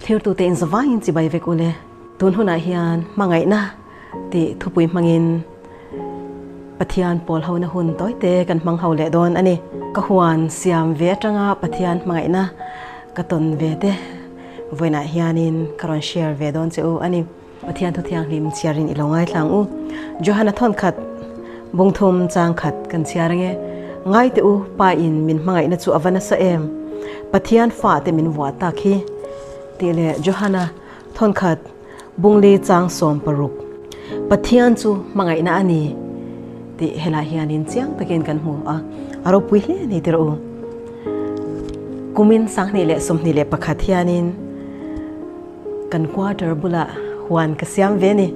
Thlirtute in zavaiin chibai vek ule. Tun hunah hian hmangaihna tih thupui hmangin Pathian pawl hona hun tawite kan hmang ho leh dawn a ni. Ka huan siam ve atanga Pathian hmangaihna ka tawn ve te vawiinah hianin ka rawn share ve dawn che u a ni. Pathian thu thianghlim chhiarin i lo ngaithlang u. Johana thawnkhat bungthum chang khat kan chhiar ange. Ngai teh u, Pa in min hmangaihna chu a va nasa em? Pathian fa te min vuah tak hi. Tih leh Johana thawnkhat bungli chang 16. Pathian chu hmangaihna a ni tih helai hianin chiang takin kan hmu a, a ropui hle a ni tirh u. Kumin 2021 hianin Kan quarter bulah huan ka siam ve ni.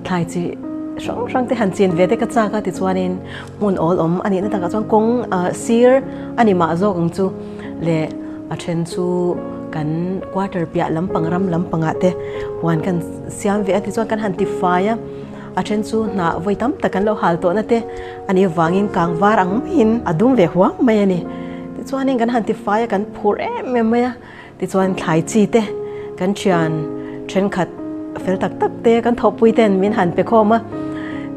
Thlai chi hrang hrang te han chin ve te ka chak a tichuanin hmun awl awm a nihna takah chuan kawng sir a ni mah zawk ang chu leh a then chu kan quarter piah lampang ram lampangah te huan kan siam ve a tichuan kan han ti fai a, a then chu hnah vawi tam tak kan lo hal tawhna te a nih avangin kang var ang maiin a dum ve huam mai a ni. Tichuanin kan han ti fai a kan phur em em mai a. Tichuan thlai chi te kan thian thenkhat fel tak tak te kan thawhpui ten min han pe khawm a,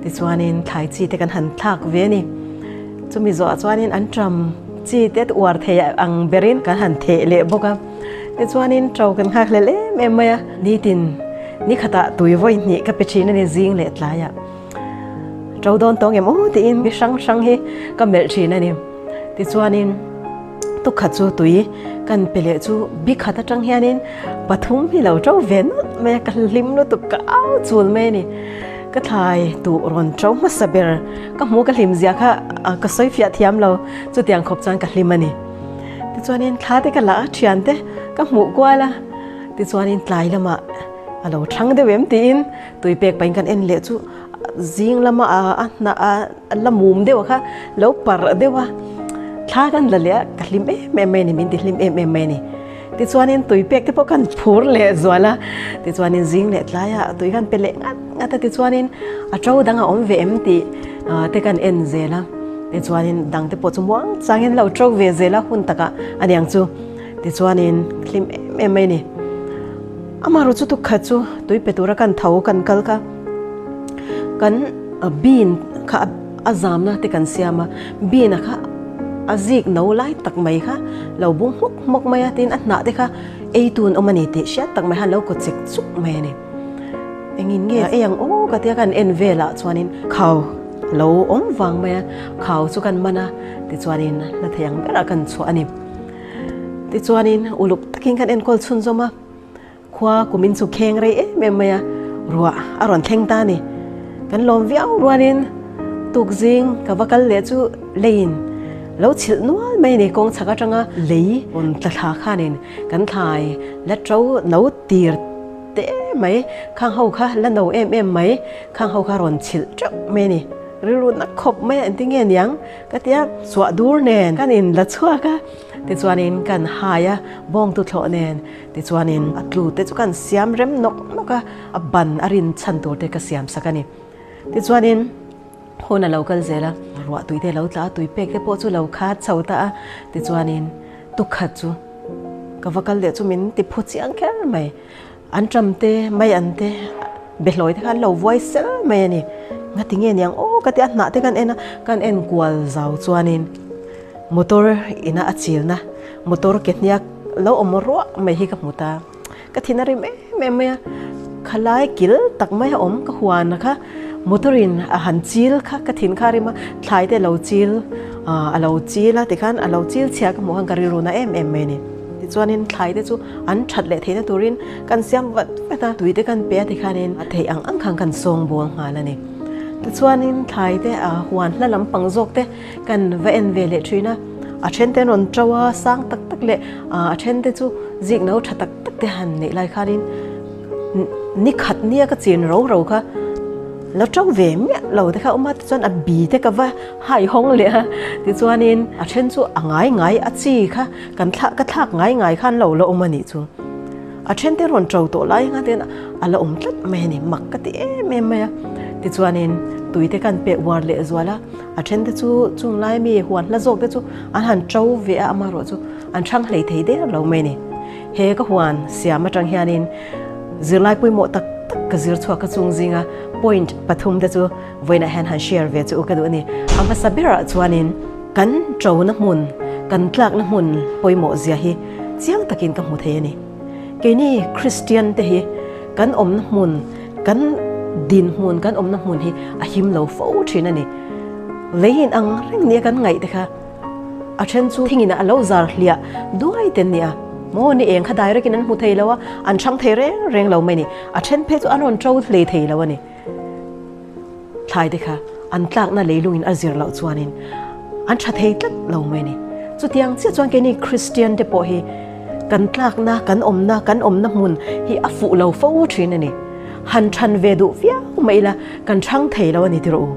tichuanin thlai chi te kan han thlak ve a ni. Chumi zawhah chuanin an ṭam chi te uar thei ang berin kan han theh leh bawk a, tichuanin ṭo kan nghak hlel em em mai a. Nitin ni khatah tui vawi hnih ka pe ṭhin a ni zing leh tlaiah. Ṭo dawn tawng em aw tiin mi hrang hrang hi ka melh ṭhin a ni. Tichuanin tukhat chu tui kan pe leh chu bi khat atang hianin pathum hi lo ṭo ve nawlh mai a, ka hlim lutuk ka au chul mai a ni. Ka thlai tuh rawn ṭo hmasa ber ka hmu ka hlim zia kha ka sawi fiah thiam lo chutiang khawp chuan ka hlim a ni. Tichuanin thla te ka la a, thian te ka hmuh kual a, tichuanin tlai lamah a lo thang deuh em tiin tui pek pahin kan en leh chu zing lama a hnah a la mum deuh kha lo parh deuh a thla kan la leh a ka hlim em em mai a ni min ti hlim em em mai a ni tichuanin tui pek te pawh kan phur leh zual a tichuanin zing leh tlai a tui kan pe leh ngat ngat a tichuanin a to dang a awm ve em tih te kan en zel a tichuanin dang te pawh chu muang changin lo to ve zel a hun takah a niang chu tichuanin hlim em em mai a ni. Amaherawh chu tukhat chu tui pe tura kan tho kan kal kha kan bean kha a zamna te kan siam a, bean a kha a zik no lai tak mai kha lo bung hmawk hmawk mai a, tin a hnah te kha ei tun awm a ni tih hriat tak mai khan lo kaw chek chuk mai a ni. Engin nge ei ang aw ka tia kan en velah chuanin khau lo awm vang mai a, khau chu kan man a tichuanin la thei ang berah kan chhuah a ni. Tichuanin uluk takin kan enkawl chhunzawm a, khua kumin chu kheng rei em em mai a, ruah a rawn thleng ta a ni. Kan lawm viau rualin tukzing ka va kal leh chu leiin lo chhilh nual mai a ni. Kawng chhak atanga lei rawn tla thla khanin kan thlai la to no tir te mai, khang ho kha la no em em mai, khang ho kha rawn chhilh teuh mai a ni. Rilru na khawp mai a, engtin nge niang? Ka ti a, chhuah dur nen kan in la chhuak a, tichuanin kan hai a, bawngtu thlawh nen, tichuanin a tlu te chu kan siam rem nawk nawk a, a ban a rin chhan tur te ka siam sak a ni. Tichuanin hun a lo kal zel a, ruah tui te a lo tla a, tui pek te pawh chu lo khat chho ta a, tichuanin tukhat chu ka va kal leh chu min ti phu chiang kher mai. An ṭam te, mai an te, behlawi te kha an lo vuai sel mai a ni. Ngati nge niang aw ka ti a, hnah te kan en a, kan en kual zau chuanin motor ina a chilna motor ke hniak lo awm ruah mai hi ka hmu ta. Ka thin a rim em em mai a, khalai kil tak mai a awm ka huan kha motor in a han chil kha ka thin kha a rim a, thlai te a lo chil a lo chil a tikhan a lo chil chhia ka hmuh khan ka rilru na em em mai a ni. Tichuanin thlai te chu an that leh theihna turin kan siam vat vat a, tui te kan pe a tikhanin a theih ang ang khan kan sawng bawl nghal a ni. Tichuanin thlai te a huan hla lampang zawk te kan va en ve leh thin a, a then te an rawn to a, sang tak tak leh a then te chu zik no tha tak tak te han neih lai khanin ni khat nia ka chin ro ro kha lo to ve miah lo te kha awm a, tichuan a bi te ka va haihawng leh a, tichuanin a then chu a ngai ngai a chi kha Kan thlah ka thlak ngai ngai khan lo la awm a nih chu. A then te rawn to tawh lai anga ten a la awm tlat mai a ni, mak ka ti em em mai a. Tichuanin tui te kan peh uar leh zual a, a then te chu chung lai mi huan hla zawk te chu an han to ve a, amaherawh chu an thang hlei thei der lo mai a ni. He ka huan siam atang hianin zirlai pawimawh tak tak ka zir chhuak ka chung zinga point pathum te chu vawiinah hian han share ve chu ka duh a ni. A hmasa berah chuanin kan ṭona hmun, kan tlakna hmun pawimawh zia hi chiang takin ka hmu thei a ni. Keini Kristian te hi kan awmna hmun, kan dinhmun, kan awmna hmun hi a him lo fo thin a ni. Lei in ang reng nia kan ngaih te kha a then chu thingin a lo zar hliah duai te nia maw ni eng kha direct in an hmu thei lo a, an chhang thei reng reng lo mai ni. A then phei chu an rawn to hlei thei lo a ni. Thlai te kha an tlakna leilungin a zir loh chuanin an tha thei tlat lo mai a ni. Chutiang chiah chuan keini Kristian te pawh hi kan tlakna, kan awmna, kan awmna hmun hi a fuh lo fo thin a ni. Han than ve duh viau mai ila kan chhang thei lo a ni tiraw u.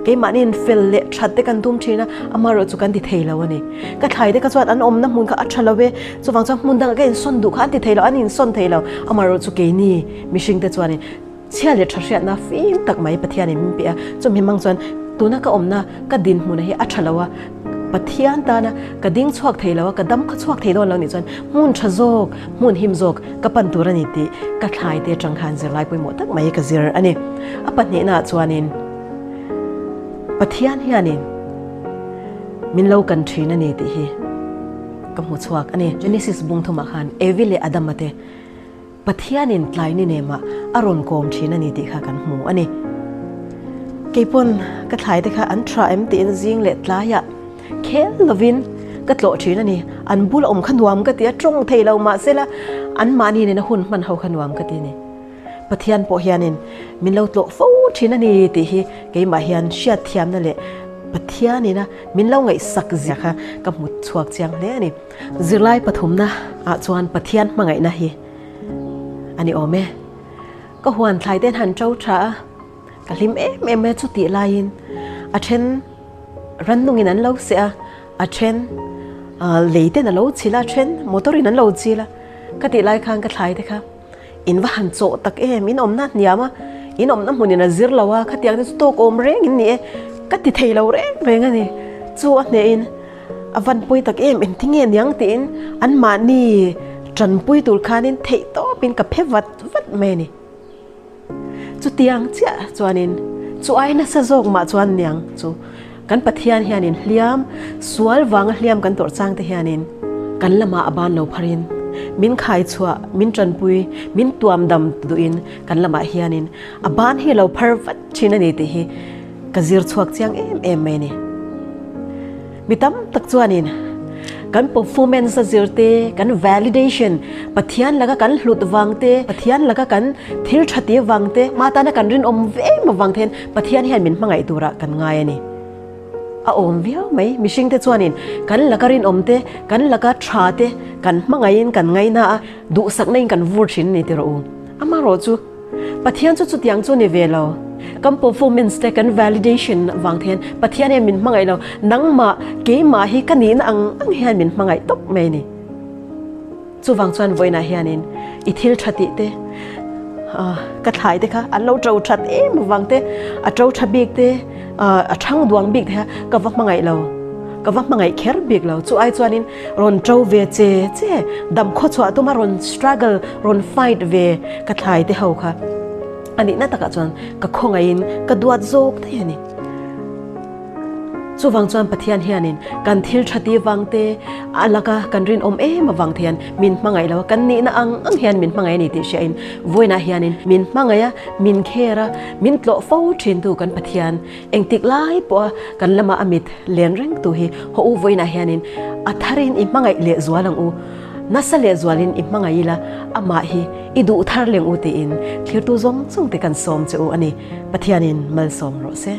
Keimahniin fel leh that te kan tum thin a, amaherawh chu kan ti thei lo a ni. Ka thlai te kha chuan an awmna hmun kha a tha lo e, chuvang chuan hmun dangah ka insawn duh kha an ti thei lo, an insawn thei lo. Amaherawh chu keini mihring te chuanin Chhia leh tha hriatna fim tak mai Pathianin min pe a, chumi hmang chuan tuna ka awmna ka dinhmuna hi a tha lo a, Pathian tana ka ding chhuak thei lo a, ka dam kha chhuak thei dawn lo nih chuan hmun tha zawk, hmun him zawk ka pan tur a ni tih ka thlai te atang khan zirlai pawimawh tak mai ka zir a ni. A pahnihnaah chuanin Pathian hianin min lo kan thin a ni tih hi ka hmu chhuak a ni. Genesis bung thumah khan Evi leh Adama te Pathianin tlai ni nemah a rawn kawm thin a ni tih kha kan hmu a ni. Keipawn ka thlai te kha an tha em tiin zing leh tlaiah khel lovin ka tlawh thin a ni. An bula awm kha nuam ka ti a, tawng thei lo mahsela anmahni nena hun hman ho kha nuam ka ti a ni. Pathian pawh hianin min lo tlawh fo thin a ni tih hi keimah hian hriatthiamna leh Pathianina min lo ngaihsak zia kha ka hmu chhuak chiang hle a ni. Zirlai pathumna ah chuan Pathian hmangaihna hi a ni awm e. Ka huan thlai ten han to tha a, ka hlim em em mai a chutih laiin a then rannungin an lo seh a, a then lei ten a lo chhilh a, a then motor in an lo chil a, ka tih lai khan ka thlai te kha in va han chawh tak em, in awmna hniam a, in awmna hmunin a zir lo a, khatiang te chu tawk awm reng in ni e, ka ti thei lo reng reng a ni. Chu a hnehin A van pawi tak em, engti nge niang tiin anmahni tanpui tur khanin theih tawpin ka phe vat vat mai a ni. Chutiang chiah chuanin chu ai nasa zawk mah chuan niang chu kan Pathian hianin hliam, sual vanga hliam kan tawrh chang te hianin kan lamah a ban lo pharin min khai chhuah, min tanpui, min tuam dam duhin kan lamah hianin a ban hi lo phar vat thin a ni tih hi ka zir chhuak chiang em em mai a ni. Mi tam tak chuanin kan performance a zir te, kan validation, Pathian laka kan hlut vang te, Pathian laka kan thil tha ti vang te, mah tana kan rinawm em avang te hian Pathian hian min hmangaih turah kan ngai a ni. A awm viau mai. Mihring te chuanin kan laka rinawm te, kan laka tha te kan hmangaihin kan ngaina a, duhsakna in kan vur thin a ni tiraw u. Amaherawh chu. Pathian chu chutiang chu ni ve lo. Kan performance te kan validation vang te hian Pathian hian min hmangaih lo. Nangmah, keimah hi ka nihna ang ang hian min hmangaih tawp mai a ni. Chuvang chuan vawiinah hianin i thil tha tih te, ka thlai te kha an lo to that em avang te, a to tha bik te, a thang duang bik te kha ka va hmangaih lo. Ka va hmangaih kher bik lo. Chu ai chuanin Rawn to ve che che, dam khaw chhuah tuma rawn struggle, rawn fight ve ka thlai te ho kha a nihna takah chuan ka khawngaihin ka duat zawk daih a ni. Chuvang chuan Pathian hianin kan thil tha ti vang te, a laka kan rinawm em avang te hian min hmangaih lo a, kan nihna ang ang hian min hmangaih a ni tih hriain vawiinah hianin min hmangaih a, min kher a, min tlawh fo thintu kan Pathian Engtik lai pawha kan lama a mit len reng tu hi haw u vawiinah hianin a tharin i hmangaih leh zual ang u, nasa leh zualin i hmangaih ila amah hi i duh thar leng u tiin thlirtu zawng zawng te kan sawm che u a ni. Pathianin malsawm rawh se.